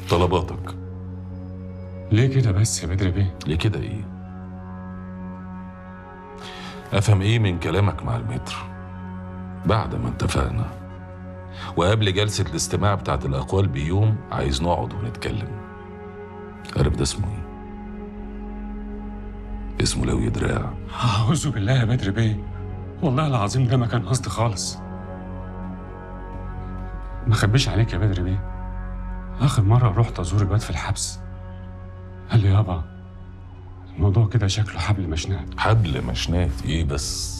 طلباتك. ليه كده بس يا بدر بيه؟ ليه كده ايه؟ افهم ايه من كلامك مع المتر؟ بعد ما اتفقنا وقبل جلسة الاستماع بتاعت الأقوال بيوم عايز نقعد ونتكلم. عارف ده اسمه ايه؟ اسمه لوي دراع. أعوذ بالله يا بدر بيه، والله العظيم ده ما كان قصدي خالص. ما خبيش عليك يا بدر بيه، آخر مرة رحت أزور الواد في الحبس قال لي يابا الموضوع كده شكله حبل مشنات. حبل مشنات ايه بس؟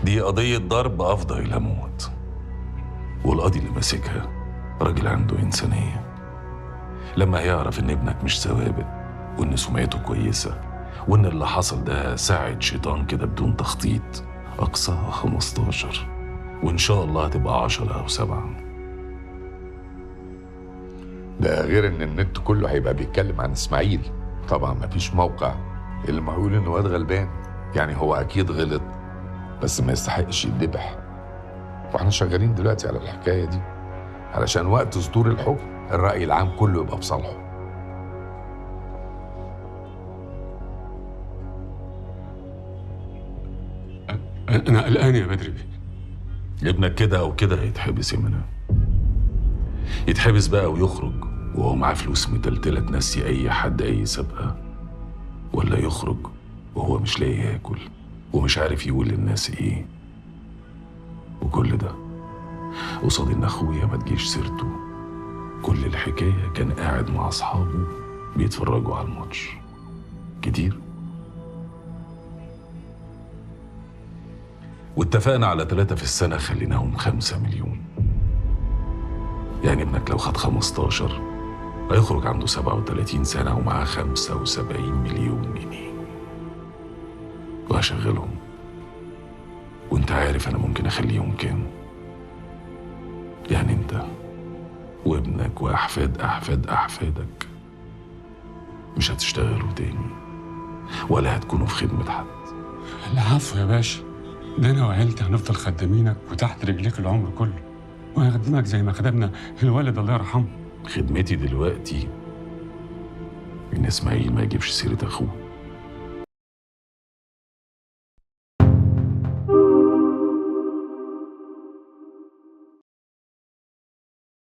دي قضية ضرب أفضى إلى موت، والقاضي اللي ماسكها راجل عنده إنسانية. لما هيعرف إن ابنك مش سوابق وإن سمعته كويسة وإن اللي حصل ده ساعة شيطان كده بدون تخطيط، أقصاها 15 وإن شاء الله هتبقى 10 أو 7. ده غير إن النت كله هيبقى بيتكلم عن إسماعيل. طبعا مفيش موقع اللي ما هيقول إنه واد غلبان، يعني هو أكيد غلط بس ما يستحقش يتذبح. واحنا شغالين دلوقتي على الحكاية دي علشان وقت صدور الحكم الراي العام كله يبقى بصالحه. انا قلقان يا بدر بيه. ابنك كده او كده هيتحبس يا منى. يتحبس بقى ويخرج وهو معاه فلوس متلتله تنسي اي حد اي سابقه، ولا يخرج وهو مش لاقي ياكل ومش عارف يقول للناس ايه. وكل ده قصاد ان اخويا ما تجيش سيرته. كل الحكاية كان قاعد مع اصحابه بيتفرجوا على الماتش كتير. واتفقنا على 3 في السنة، خليناهم 5 مليون. يعني ابنك لو خد 15 هيخرج عنده 37 سنة ومعاه 75 مليون جنيه. وهشغلهم، وانت عارف انا ممكن اخليهم كام. يعني انت وابنك واحفاد احفاد احفادك مش هتشتغلوا تاني ولا هتكونوا في خدمة حد. العفو يا باشا، ده انا وعيلتي هنفضل خدامينك وتحت رجليك العمر كله، وهخدمك زي ما خدمنا الوالد الله يرحمه. خدمتي دلوقتي ان اسماعيل ما يجيبش سيرة اخوه.